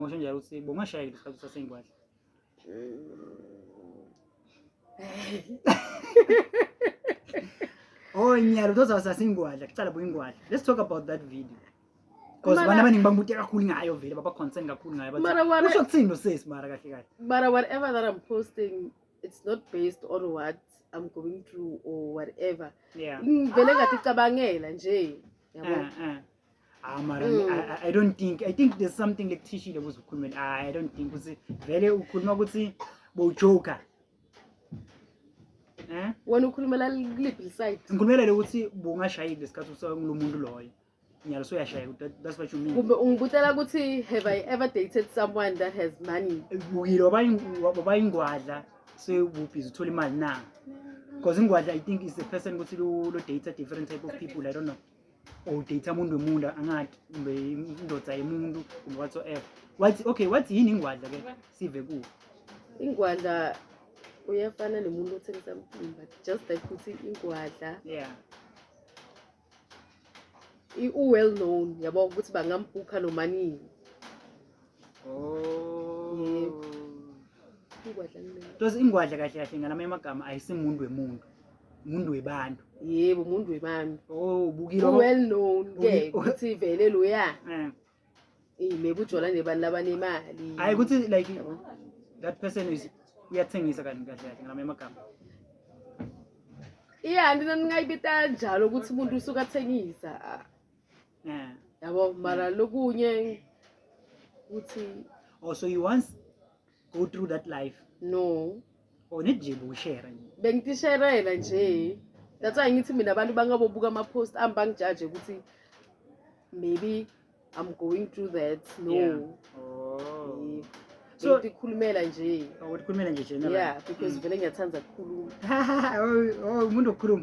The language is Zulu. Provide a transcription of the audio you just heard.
Ngisho njalo ukuthi bongashayeki lesikhathi usasengwadla. Oh, nyalo those wasasingwadla, kucala buyingwadla. Let's talk about that video. Because abantu abaningi bangibute kakhulu ngayo vele, baba concern kakhulu ngayo bathi. Usho kuthini lo sis mara kahle kahle? Mara whatever that I'm posting, it's not based on what I'm going through or whatever. Ngivele ngaticabangela nje. Yabo. Ah, mara I don't think, I think there's something lekuthishile kuze ukhulume. Ah, I don't think ukuthi vele ukhuluma ukuthi bowujoker. Eh? Wena ukhulumela kuliphi side? Ngikhulumela ukuthi bungashayeki lesikhathi usakulo muntu loyo. Nyalo soyashayeka. That's what you mean. Kumbe ungibutela ukuthi have I ever dated someone that has money? Bukile wabayingwadla sewubhizi uthola imali na? Because ingwadla, I think, is a person ukuthi lo date different type of people, I don't know. Or date umuntu wemuntu angathi kumbe indoda yemuntu kumbe whatsoever. What, okay, what yini ingwadla ke sive kuwo? Ingwadla uyafana nomuntu othengisa umtimba, just like ukuthi ingwadla u-well known, yabo, ukuthi bangambhukha noma nini. Oh. Yebo. Ingwadla ngile. Tozi ingwadla kahle kahle ngalamanye amagama ayisimuntu wemuntu. Umuntu webantu. Yebo, umuntu webantu. Oh, bukile. U-well known ke ukuthi vele loya maybe ujola nebantu labanemali. Hayi ukuthi like Yabo. That person is uyathengisa kahle kahle kahle ngalamanye amagama. Iya, nina ningayibita njalo ukuthi umuntu usuke athengisa. Ah, yabo, mara lokunye ukuthi Oh, so you once go through that life No. or net nje bushare nje? Bengitisherela nje. That's why ngithi mina abantu bangabobuka ama-post ami bangijaje ukuthi maybe I'm going through that. No. Oh. Yebo. So Bengitikhulumela nje. Oh, ukhulumela nje general. Yeah, because vele ngiyathanda ukukhuluma. Oh, umuntu okhuluma.